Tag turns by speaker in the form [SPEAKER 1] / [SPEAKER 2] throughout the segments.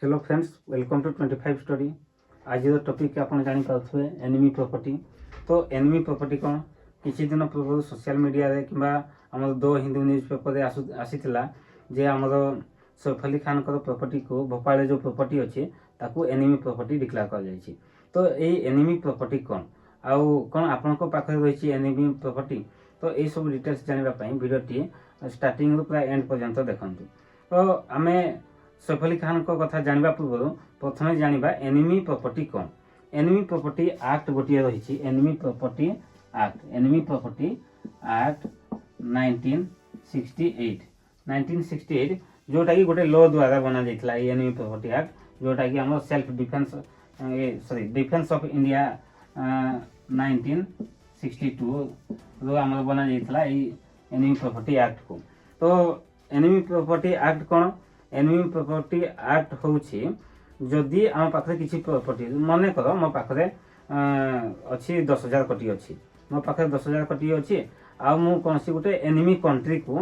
[SPEAKER 1] Hello friends, welcome to 25 Study. ଆଜିର topic ଆପଣ ଜାଣିପାରୁଥିବେ, ଏନିମି ପ୍ରପର୍ଟି। ତ ଏନିମି ପ୍ରପର୍ଟି କ'ଣ? କିଛି ଦିନ ପୂର୍ବରୁ ସୋସିଆଲ ମିଡ଼ିଆରେ କିମ୍ବା ଆମର ଦ ହିନ୍ଦୁ ନ୍ୟୁଜ୍ ପେପରରେ ଆସିଥିଲା ଯେ ଆମର ସୈଫ ଅଲି ଖାନଙ୍କର ପ୍ରପର୍ଟିକୁ, ଭୋପାଳରେ ଯେଉଁ ପ୍ରପର୍ଟି ଅଛି, ତାକୁ ଏନିମି ପ୍ରପର୍ଟି ଡିକ୍ଲେୟାର କରାଯାଇଛି। ତ ଏଇ ଏନିମି ପ୍ରପର୍ଟି କ'ଣ ଆଉ କ'ଣ ଆପଣଙ୍କ ପାଖରେ ରହିଛି ଏନିମି ପ୍ରପର୍ଟି, ତ ଏଇସବୁ ଡିଟେଲ୍ସ ଜାଣିବା ପାଇଁ ଭିଡ଼ିଓଟି ଷ୍ଟାର୍ଟିଂରୁ ପୁରା ଏଣ୍ଡ ପର୍ଯ୍ୟନ୍ତ ଦେଖନ୍ତୁ। ତ ଆମେ ସୈଫ ଅଲି ଖାନଙ୍କ କଥା ଜାଣିବା ପୂର୍ବରୁ ପ୍ରଥମେ ଜାଣିବା ଏନିମି ପ୍ରପର୍ଟି କ'ଣ। ଏନିମି ପ୍ରପର୍ଟି ଆକ୍ଟ ଗୋଟିଏ ରହିଛି, Enemy Property Act, Enemy Property Act 1968, 1968, ଯେଉଁଟାକି ଗୋଟେ ଲ ଦ୍ୱାରା ବନାଯାଇଥିଲା ଏଇ ଏନିମି ପ୍ରପର୍ଟି ଆକ୍ଟ, ଯେଉଁଟାକି ଆମର self defence sorry Defence of India 1962ରୁ ଆମର ବନାଯାଇଥିଲା ଏଇ ଏନିମି ପ୍ରପର୍ଟି ଆକ୍ଟକୁ। ତ ଏନିମି ପ୍ରପର୍ଟି ଆକ୍ଟ କ'ଣ? ଏନିମି ପ୍ରପର୍ଟି ଆକ୍ଟ ହେଉଛି, ଯଦି ଆମ ପାଖରେ କିଛି ପ୍ରପର୍ଟି, ମନେକର ମୋ ପାଖରେ ଅଛି 10,000 କୋଟି ଅଛି, ମୋ ପାଖରେ 10,000 କୋଟି ଅଛି ଆଉ ମୁଁ କୌଣସି ଗୋଟେ ଏନିମି କଣ୍ଟ୍ରିକୁ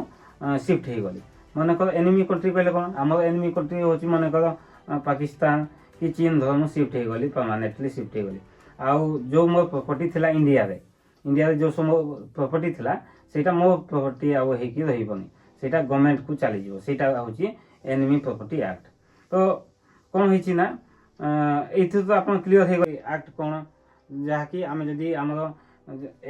[SPEAKER 1] ସିଫ୍ଟ ହେଇଗଲି। ମନେକର ଏନିମି କଣ୍ଟ୍ରି କହିଲେ କ'ଣ? ଆମର ଏନିମି କଣ୍ଟ୍ରି ହେଉଛି ମନେକର ପାକିସ୍ତାନ କି ଚୀନ। ଧର ମୁଁ ସିଫ୍ଟ ହେଇଗଲି, ପରମାନେଣ୍ଟଲି ସିଫ୍ଟ ହେଇଗଲି ଆଉ ଯେଉଁ ମୋ ପ୍ରପର୍ଟି ଥିଲା ଇଣ୍ଡିଆରେ, ଇଣ୍ଡିଆରେ ଯେଉଁ ସବୁ ପ୍ରପର୍ଟି ଥିଲା, ସେଇଟା ମୋ ପ୍ରପର୍ଟି ଆଉ ହେଇକି ରହିବନି, ସେଇଟା ଗଭର୍ଣ୍ଣମେଣ୍ଟକୁ ଚାଲିଯିବ। ସେଇଟା ହେଉଛି ଏନିମି ପ୍ରପର୍ଟି ଆକ୍ଟ। ତ କ'ଣ ହେଇଛି ନା, ଏଇଥିରୁ ତ ଆପଣ କ୍ଲିଅର ହେଇଗଲେ ଆକ୍ଟ କ'ଣ, ଯାହାକି ଆମେ ଯଦି ଆମର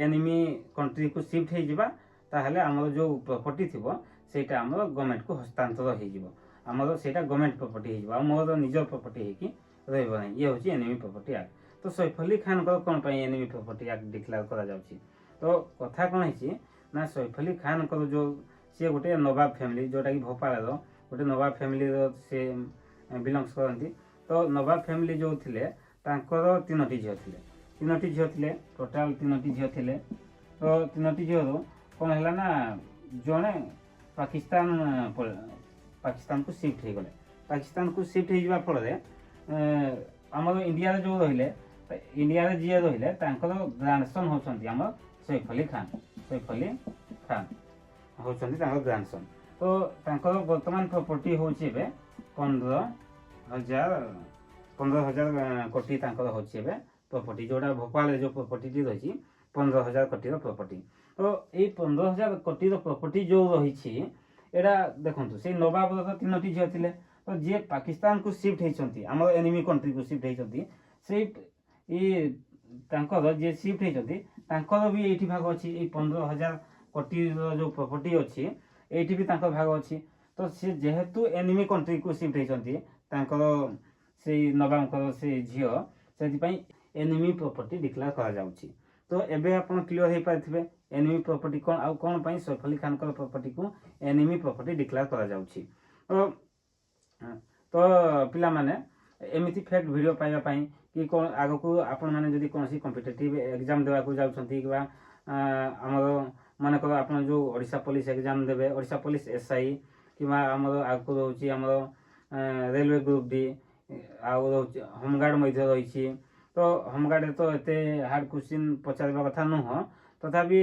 [SPEAKER 1] ଏନିମି କଣ୍ଟ୍ରିକୁ ସିଫ୍ଟ ହେଇଯିବା, ତାହେଲେ ଆମର ଯେଉଁ ପ୍ରପର୍ଟି ଥିବ, ସେଇଟା ଆମର ଗଭର୍ଣ୍ଣମେଣ୍ଟକୁ ହସ୍ତାନ୍ତର ହେଇଯିବ। ଆମର ସେଇଟା ଗଭର୍ଣ୍ଣମେଣ୍ଟ ପ୍ରପର୍ଟି ହେଇଯିବ ଆଉ ମୋର ନିଜ ପ୍ରପର୍ଟି ହେଇକି ରହିବ ନାହିଁ। ଇଏ ହେଉଛି ଏନିମି ପ୍ରପର୍ଟି ଆକ୍ଟ। ତ ସୈଫ ଅଲି ଖାନଙ୍କର କ'ଣ ପାଇଁ ଏନିମି ପ୍ରପର୍ଟି ଆକ୍ଟ ଡିକ୍ଲେୟାର କରାଯାଉଛି? ତ କଥା କ'ଣ ହେଇଛି ନା, ସୈଫ ଅଲି ଖାନଙ୍କର ଯେଉଁ, ସିଏ ଗୋଟେ ନବାବ ଫ୍ୟାମିଲି, ଯେଉଁଟାକି ଭୋପାଳର ଗୋଟେ ନବାବ ଫ୍ୟାମିଲିର ସେ ବିଲଙ୍ଗସ୍ କରନ୍ତି। ତ ନବାବ ଫ୍ୟାମିଲି ଯେଉଁ ଥିଲେ, ତାଙ୍କର ତିନୋଟି ଝିଅ ଥିଲେ, ତିନୋଟି ଝିଅ ଥିଲେ, ଟୋଟାଲ ତିନୋଟି ଝିଅ ଥିଲେ। ତ ତିନୋଟି ଝିଅରୁ କ'ଣ ହେଲା ନା, ଜଣେ ପାକିସ୍ତାନକୁ ସିଫ୍ଟ ହେଇଗଲେ। ପାକିସ୍ତାନକୁ ସିଫ୍ଟ ହେଇଯିବା ଫଳରେ ଆମର ଇଣ୍ଡିଆରେ ଯେଉଁ ରହିଲେ, ଇଣ୍ଡିଆରେ ଯିଏ ରହିଲେ, ତାଙ୍କର ଗ୍ରାଣ୍ଡସନ୍ ହେଉଛନ୍ତି ଆମର ସୈଫ ଅଲି ଖାନ। ସୈଫ ଅଲି ଖାନ ହେଉଛନ୍ତି ତାଙ୍କର ଗ୍ରାଣ୍ଡସନ୍। ତ ତାଙ୍କର ବର୍ତ୍ତମାନ ପ୍ରପର୍ଟି ହେଉଛି ଏବେ 15,000 କୋଟି ତାଙ୍କର ହେଉଛି ଏବେ ପ୍ରପର୍ଟି, ଯେଉଁଟା ଭୋପାଳରେ ଯେଉଁ ପ୍ରପର୍ଟିଟି ରହିଛି, 15,000 କୋଟିର ପ୍ରପର୍ଟି। ତ ଏଇ 15,000 କୋଟିର ପ୍ରପର୍ଟି ଯେଉଁ ରହିଛି, ଏଇଟା ଦେଖନ୍ତୁ, ସେଇ ନବାବର ତ ତିନୋଟି ଝିଅ ଥିଲେ। ତ ଯିଏ ପାକିସ୍ତାନକୁ ସିଫ୍ଟ ହେଇଛନ୍ତି, ଆମର ଏନିମି କଣ୍ଟ୍ରିକୁ ସିଫ୍ଟ ହେଇଛନ୍ତି, ସେଇ ଏଇ ତାଙ୍କର ଯିଏ ସିଫ୍ଟ ହେଇଛନ୍ତି, ତାଙ୍କର ବି ଏଇଠି ଭାଗ ଅଛି। ଏଇ 15,000 କୋଟିର ଯେଉଁ ପ୍ରପର୍ଟି ଅଛି, ଏଇଠି ବି ତାଙ୍କର ଭାଗ ଅଛି। ତ ସେ ଯେହେତୁ ଏନିମି କଣ୍ଟ୍ରିକୁ ସିଫ୍ଟ ହେଇଛନ୍ତି, ତାଙ୍କର ସେଇ ନବାବଙ୍କର ସେଇ ଝିଅ, ସେଥିପାଇଁ ଏନିମି ପ୍ରପର୍ଟି ଡିକ୍ଲେୟାର କରାଯାଉଛି। ତ ଏବେ ଆପଣ କ୍ଲିଅର ହେଇପାରିଥିବେ ଏନିମି ପ୍ରପର୍ଟି କ'ଣ ଆଉ କ'ଣ ପାଇଁ ସୈଫ ଅଲି ଖାନଙ୍କର ପ୍ରପର୍ଟିକୁ ଏନିମି ପ୍ରପର୍ଟି ଡିକ୍ଲେୟାର କରାଯାଉଛି। ତ ପିଲାମାନେ, ଏମିତି ଫ୍ୟାକ୍ଟ ଭିଡ଼ିଓ ପାଇବା ପାଇଁ କି କ'ଣ ଆଗକୁ ଆପଣମାନେ ଯଦି କୌଣସି କମ୍ପିଟେଟିଭ୍ ଏକ୍ଜାମ୍ ଦେବାକୁ ଯାଉଛନ୍ତି କିମ୍ବା ଆମର ମନେକର ଆପଣ ଯେଉଁ ଓଡ଼ିଶା ପୋଲିସ ଏକ୍ଜାମ୍ ଦେବେ, ଓଡ଼ିଶା ପୋଲିସ ଏସ୍ଆଇ, କିମ୍ବା ଆମର ଆଗକୁ ରହୁଛି ଆମର ରେଲୱେ ଗ୍ରୁପ୍ ଡି, ଆଉ ରହୁଛି ହୋମଗାର୍ଡ଼ ମଧ୍ୟ ରହିଛି। ତ ହୋମଗାର୍ଡ଼ରେ ତ ଏତେ ହାର୍ଡ଼ କ୍ୱେଶ୍ଚିନ୍ ପଚାରିବା କଥା ନୁହଁ, ତଥାପି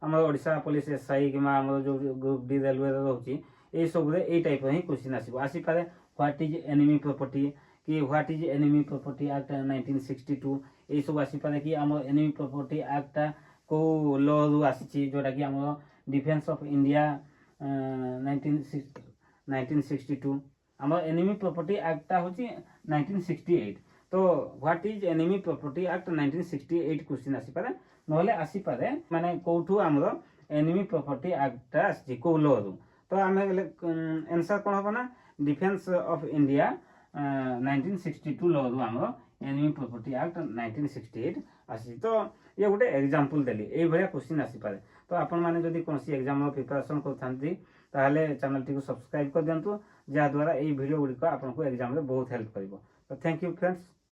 [SPEAKER 1] ଆମର ଓଡ଼ିଶା ପୋଲିସ ଏସ୍ଆଇ କିମ୍ବା ଆମର ଯେଉଁ ଗ୍ରୁପ୍ ଡି ରେଲୱେରେ ରହୁଛି, ଏଇସବୁରେ ଏଇ ଟାଇପ୍ର ହିଁ କ୍ୱେଶ୍ଚିନ୍ ଆସିବ, ଆସିପାରେ। What is enemy property କି what is Enemy Property Act 1962, ଏଇସବୁ ଆସିପାରେ କି ଆମର ଏନିମି ପ୍ରପର୍ଟି ଆକ୍ଟଟା କେଉଁ ଲରୁ ଆସିଛି, ଯେଉଁଟାକି ଆମର Defence of India 1962। ଆମର ଏନିମି ପ୍ରପର୍ଟି ଆକ୍ଟଟା ହେଉଛି 1968। ତ what is Enemy Property Act 1968 question ଆସିପାରେ। ନହେଲେ ଆସିପାରେ ମାନେ କେଉଁଠୁ ଆମର ଏନିମି ପ୍ରପର୍ଟି ଆକ୍ଟଟା ଆସିଛି, କେଉଁ ଲରୁ। ତ ଆମେ ଆନ୍ସର୍ କ'ଣ ହେବ ନା, Defence of India 1962 ଲରୁ ଆମର Enemy Property Act 1968 ଆସିଛି। ତ ଇଏ ଗୋଟେ ଏକ୍ଜାମ୍ପଲ୍ ଦେଲି, ଏଇଭଳିଆ କ୍ୱେଶ୍ଚିନ୍ ଆସିପାରେ। ତ ଆପଣମାନେ ଯଦି କୌଣସି ଏକ୍ଜାମ୍ର ପ୍ରିପାରେସନ୍ କରୁଥାନ୍ତି, ତାହେଲେ ଚ୍ୟାନେଲଟିକୁ ସବସ୍କ୍ରାଇବ୍ କରିଦିଅନ୍ତୁ, ଯାହାଦ୍ୱାରା ଏଇ ଭିଡ଼ିଓ ଗୁଡ଼ିକ ଆପଣଙ୍କୁ ଏକ୍ଜାମ୍ରେ ବହୁତ ହେଲ୍ପ କରିବ। ତ thank you friends.